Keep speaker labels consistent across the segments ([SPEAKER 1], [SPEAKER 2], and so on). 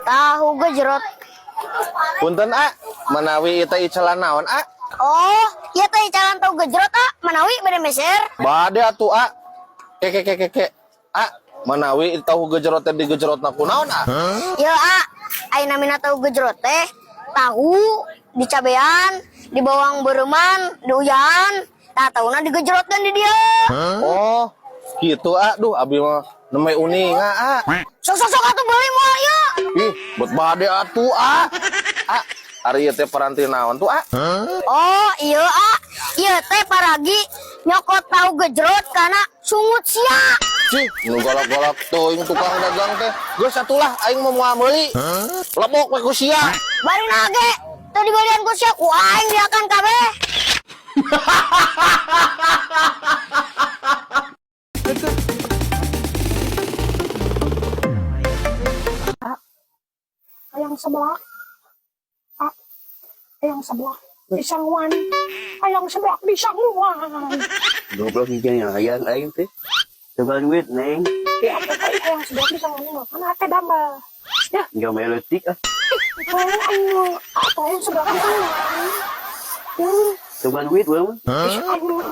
[SPEAKER 1] Tahu gejrot.
[SPEAKER 2] Punten a, manawi ieu icalan naon a?
[SPEAKER 1] Oh, ieu teh icalan tahu gejrot a, manawi bade meser.
[SPEAKER 2] Bade atuh a. Ke ke ke ke ke. A, manawi tahu gejrot teh digejrotna ku naon a?
[SPEAKER 1] Ya a, aya namina tahu gejrot teh tahu dicabean, di bawang beureman, diuyahan, tah tahuna digejrotkeun di dieu.
[SPEAKER 2] Oh, gitu a. Duh, abi mah nembe uninga a.
[SPEAKER 1] Sok sok sok atuh beuli moal ieu.
[SPEAKER 2] Ih, buat bade atuh a. A, ari ieu teh paranti naon tuh a?
[SPEAKER 1] Oh, iya a, ieu teh paragi nyokot tahu gejrot karena sungut sia.
[SPEAKER 2] Cih, nu galak-galak teuing tukang dagang teh. Geus atulah aing mah moal meuli. Lebok we ku sia.
[SPEAKER 1] Bari nage, teu dibelian ku sia ku aing diakan kabeh.
[SPEAKER 3] Ayang seblak. Ah, ayang seblak di sangwan. Ayang seblak di sangwan.
[SPEAKER 4] Goblok hijau yang ayang aing teh. Coba duit neng.
[SPEAKER 3] Ya, apa teh ayang seblak di sangwan mah kan ate damel. Ya,
[SPEAKER 4] Enggak meletik ah.
[SPEAKER 3] mana aing apa ayang seblak di sangwan. Ya,
[SPEAKER 4] Coba duit urang mah.
[SPEAKER 3] aing duit.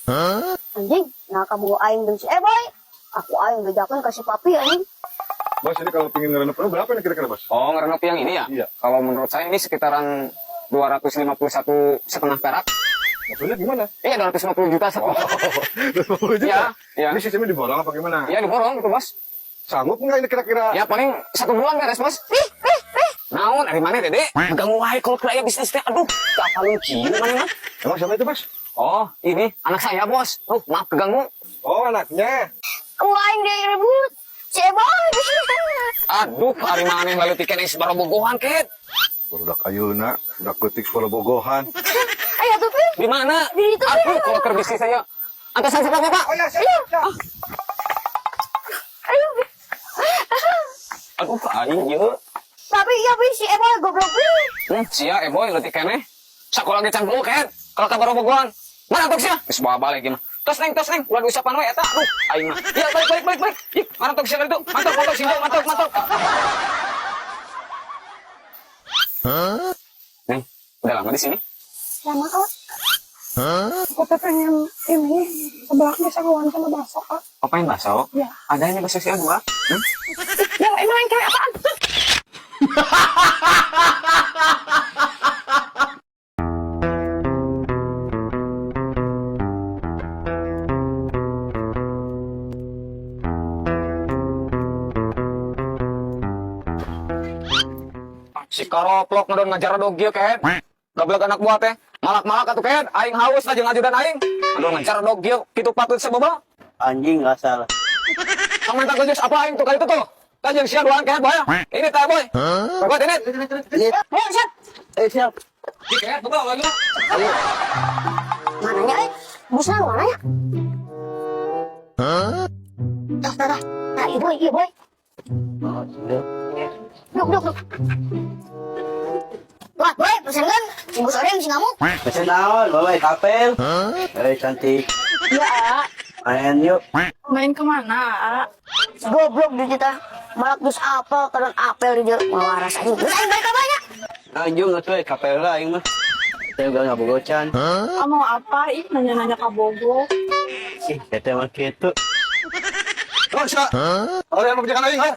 [SPEAKER 3] Ah,
[SPEAKER 1] Anjing, nah kamu aing jeung si Eboy. Aku aing bejakeun ka si papi anjing.
[SPEAKER 5] Bos, ini kalau pengen ngerenep berapa nih kira-kira, Bos?
[SPEAKER 6] Oh, ngerenep yang ini ya?
[SPEAKER 5] Iya.
[SPEAKER 6] Kalau menurut saya ini sekitaran 251,5 perak.
[SPEAKER 5] Maksudnya gimana?
[SPEAKER 6] Iya, 250 juta.
[SPEAKER 5] Oh, 250 juta?
[SPEAKER 6] Iya, iya.
[SPEAKER 5] Ini sistemnya diborong apa gimana?
[SPEAKER 6] Iya, diborong gitu, Bos.
[SPEAKER 5] Sanggup nggak ini kira-kira?
[SPEAKER 6] Ya, paling 1 bulan beres, Bos. Naon, dari mana, Dede? Ganggu wae kalau kira bisnis teh. Aduh, tak paling kieu mana mah.
[SPEAKER 5] Emang siapa itu, Bos?
[SPEAKER 6] Oh, ini anak saya, Bos. Oh, maaf keganggu.
[SPEAKER 5] Oh, anaknya.
[SPEAKER 1] Aku aing direbut. Si Eboy.
[SPEAKER 6] Aduh, ari maneh lalu tiket geus barobogohan, Ket.
[SPEAKER 5] Barudak ayeuna, budak leutik sekolah bogohan.
[SPEAKER 1] Ayo tuh, Pi.
[SPEAKER 6] Di mana?
[SPEAKER 1] Di itu, Pi.
[SPEAKER 6] Aduh, kalau keur bisnis saya. Antasan siapa, Pak?
[SPEAKER 5] Oh ya, siap, siap.
[SPEAKER 1] Ayo, Pi.
[SPEAKER 6] Aduh, aing ieu.
[SPEAKER 1] Tapi ya Pi, si Eboy goblok Pi.
[SPEAKER 6] Sia Eboy leutik keneh. Sakola ge can bulu, Ket. Kalau ka barobogohan. Mana tok sia? Geus bawa balik ieu mah. Tos neng, ulah diusapan we eta. Aduh, aing mah. Ya, balik balik balik balik. Ih, mana tok sia itu? Mantap, mantap sih, mantap, mantap. Neng, udah lama di sini?
[SPEAKER 3] Lama, ah. Aku teh pengen ini seblak di sangwan sama bakso, ah.
[SPEAKER 6] Oh, pengen bakso?
[SPEAKER 3] Iya.
[SPEAKER 6] Ada ini bakso sia dua. Hmm?
[SPEAKER 3] Ya, emang yang kayak apaan?
[SPEAKER 6] Si karoplok ngedon ngajar dog ieu, Ket. Goblok anak buah teh. Malak-malak atuh, Ket. Aing haus lah jeung ajudan aing. Ngedon ngajar dog ieu kitu patut sababa.
[SPEAKER 4] Anjing nggak salah.
[SPEAKER 6] Tong minta jus apa aing tuh kali itu tuh. Tah jeung sia duaan Ket boy. Ini teh boy. Buat ini.
[SPEAKER 4] Ini.
[SPEAKER 1] Ayo, siap.
[SPEAKER 4] Eh siap.
[SPEAKER 6] Ih, Ket, bebal lagi.
[SPEAKER 1] Mananya, eh? Busna mana ya? Dah, dah, dah. Nah, iya, boy, iya, boy.
[SPEAKER 4] Oh, sudah.
[SPEAKER 1] Duk, duk, duk. Wah, boy, pesen kan? Si bos odeng si ngamuk.
[SPEAKER 4] Pesen naon, bawa kapel. Eh cantik.
[SPEAKER 1] Iya, A.
[SPEAKER 4] Main yuk.
[SPEAKER 3] Main kemana, ah?
[SPEAKER 1] Goblok di kita. Malak dus apel, kadang apel di dia. Mawaras aja. Terus aing balik apa ya?
[SPEAKER 4] Anjung atuh kapel lah aing mah. Saya udah nggak bogocan.
[SPEAKER 3] Ah, mau apa? Ih, nanya-nanya ka Bogo.
[SPEAKER 4] Ih, saya mah kitu.
[SPEAKER 5] Oh, siap. Oh, yang mau kerjakan aing, ha?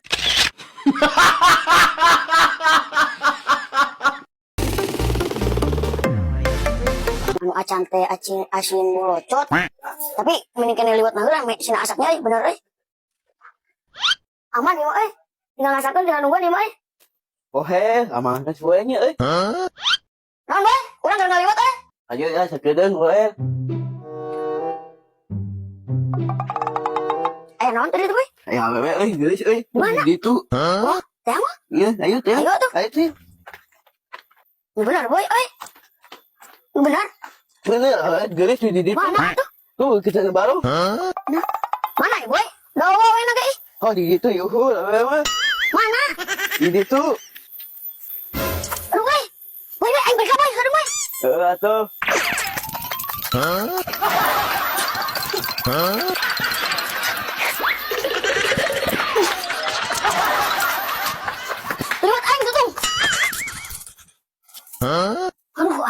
[SPEAKER 1] Anu acan teh acin asin bolocot. Tapi mending kena liwat nah heula me sina asapnya euy bener euy. Aman ieu euy. Tinggal ngasakeun tinggal nungguan ieu mah euy.
[SPEAKER 4] Oh he, aman kan semuanya euy.
[SPEAKER 1] Naon boy? Urang keur ngaliwat euy.
[SPEAKER 4] Ayo ya sakedeung we.
[SPEAKER 1] Aya naon tadi tuh boy?
[SPEAKER 4] Ayo awewe euy, geulis euy.
[SPEAKER 1] Mana?
[SPEAKER 4] Di ditu.
[SPEAKER 1] Oh, teh mah.
[SPEAKER 4] Iya, ayo teh.
[SPEAKER 1] Ayo tuh.
[SPEAKER 4] Ayo teh.
[SPEAKER 1] Ini bener boy euy. Ini bener.
[SPEAKER 4] Bener, geulis di ditu.
[SPEAKER 1] Mana tuh?
[SPEAKER 4] Tuh kita baru.
[SPEAKER 1] Nah, mana ya boy? Dawa we naga ih.
[SPEAKER 4] Oh di ditu yuhu awewe mah.
[SPEAKER 1] Mana?
[SPEAKER 4] Di ditu.
[SPEAKER 1] Aduh boy. Boy, boy, aing balik ka boy, aduh boy.
[SPEAKER 4] Heeh atuh.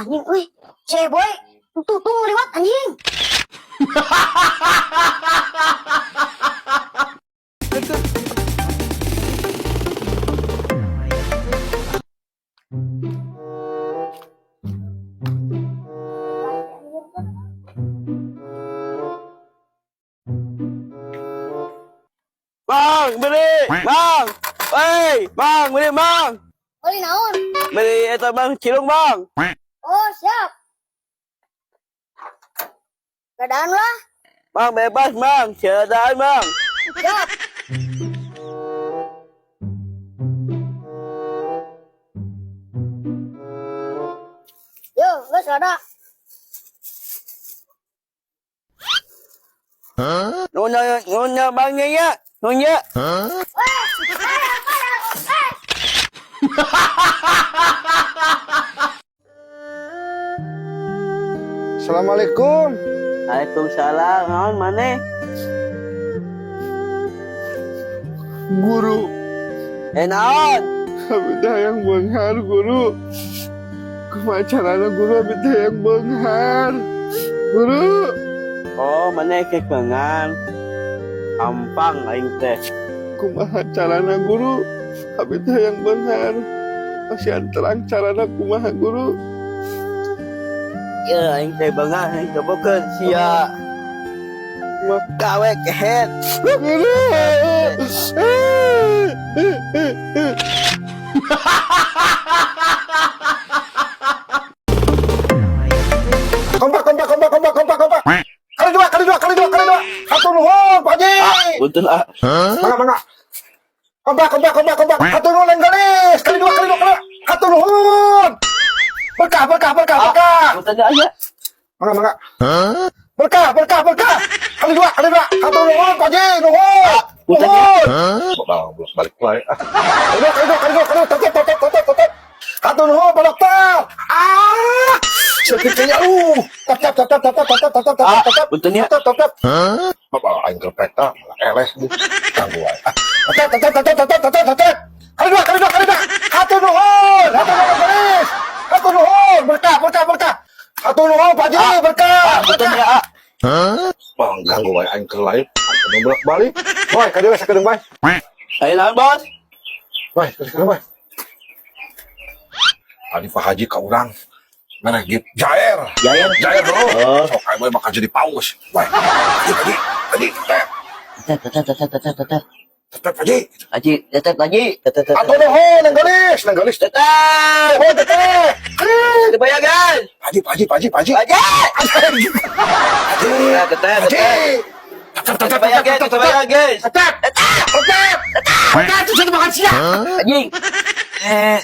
[SPEAKER 1] Anjing euy. Si Boy tutung liwat anjing.
[SPEAKER 4] Bang, beli. Bang. Hei, bang, beli bang.
[SPEAKER 1] Beli naon?
[SPEAKER 4] Beli eta bang cilung bang.
[SPEAKER 1] Oh, siap. Keadaan lah.
[SPEAKER 4] Bang bebas bang, siadaan bang.
[SPEAKER 1] Siap. Yo, geus ada.
[SPEAKER 4] Nyonya, nyonya bangnya ya, nyonya.
[SPEAKER 5] Assalamualaikum.
[SPEAKER 4] Waalaikumsalam, naon maneh?
[SPEAKER 5] Guru,
[SPEAKER 4] Eh naon?
[SPEAKER 5] abi teh hayang beunghar guru. Kumaha carana guru abi teh hayang beunghar. Guru,
[SPEAKER 4] Oh, maneh kekengan. Gampang aing teh.
[SPEAKER 5] Kumaha carana guru? Abi teh hayang beunghar. Masihan terang carana kumaha guru?
[SPEAKER 4] Ya aing teh beunghar aing cobokeun sia. Kawe kehet.
[SPEAKER 5] Guru. Kompak, kompak, kompak, kompak, kompak, kompak. Kali dua, kali dua, kali dua, kali dua. Hatur nuhun, Pak Haji.
[SPEAKER 4] Punten ah.
[SPEAKER 5] Mangga, mangga. Kompak, kompak, kompak, kompak. Hatur nuhun, Neng Gelis. Kali dua, kali dua, kali dua. Hatur nuhun. Berkah, berkah, berkah, berkah.
[SPEAKER 4] Punten aya.
[SPEAKER 5] Mangga, mangga. Berkah, berkah, berkah. Kali dua, kali dua. Hatur nuhun, Pak Haji. Nuhun.
[SPEAKER 4] Punten.
[SPEAKER 5] Nuhun. Bang, balik balik. Kali dua, kali dua, kali dua, kali dua. Tetep, tetep, tetep, tetep. Hatur nuhun, Pak Dokter. Ah. Sedikitnya, Tetep, tetep, tetep, tetep, tetep, tetep, tetep.
[SPEAKER 4] Punten ya.
[SPEAKER 5] Tetep, tetep. Bapak aing kerpek tah, malah eleh ganggu wae. Ah, tetep, tetep, tetep, tetep, tetep, tetep. Kali dua, kali dua, kali dua. Hatur nuhun, hatur nuhun, Gelis. Hatur nuhun, berkah, berkah, berkah. Hatur nuhun, Pak Haji, berkah.
[SPEAKER 4] Punten ya ah.
[SPEAKER 5] Bang, ganggu wae aing keur lain. Aing bolak-balik. Boy, ka dieu sakedeung bae.
[SPEAKER 4] Ayo naon bos?
[SPEAKER 5] Boy, sakedeung bae. Tadi Pak Haji ka urang mere gift jair.
[SPEAKER 4] Jair?
[SPEAKER 5] Jair bro.
[SPEAKER 4] Oh.
[SPEAKER 5] Sok aing bakal jadi paus. Boy, Haji, Haji, Haji, tetep.
[SPEAKER 4] Tetep, tetep, tetep, tetep, tetep.
[SPEAKER 5] Tetep, Haji.
[SPEAKER 4] Haji, tetep haji, tetep, tetep.
[SPEAKER 5] Hatur nuhun, Neng Gelis, Neng Gelis.
[SPEAKER 4] Tetep.
[SPEAKER 5] Oh, teteh.
[SPEAKER 4] Dibayaran.
[SPEAKER 5] Haji, Pak Haji, Pak Haji, Pak Haji.
[SPEAKER 4] Haji.
[SPEAKER 5] Haji.
[SPEAKER 4] Tetep,
[SPEAKER 5] Haji.
[SPEAKER 4] tetep.
[SPEAKER 5] Tetep, tetep,
[SPEAKER 4] Dibayar,
[SPEAKER 5] tetep, tetep,
[SPEAKER 4] dibayar, guys.
[SPEAKER 5] tetep, tetep, tetep, tetep, tetep, makan siang.
[SPEAKER 4] Anjing. Eh.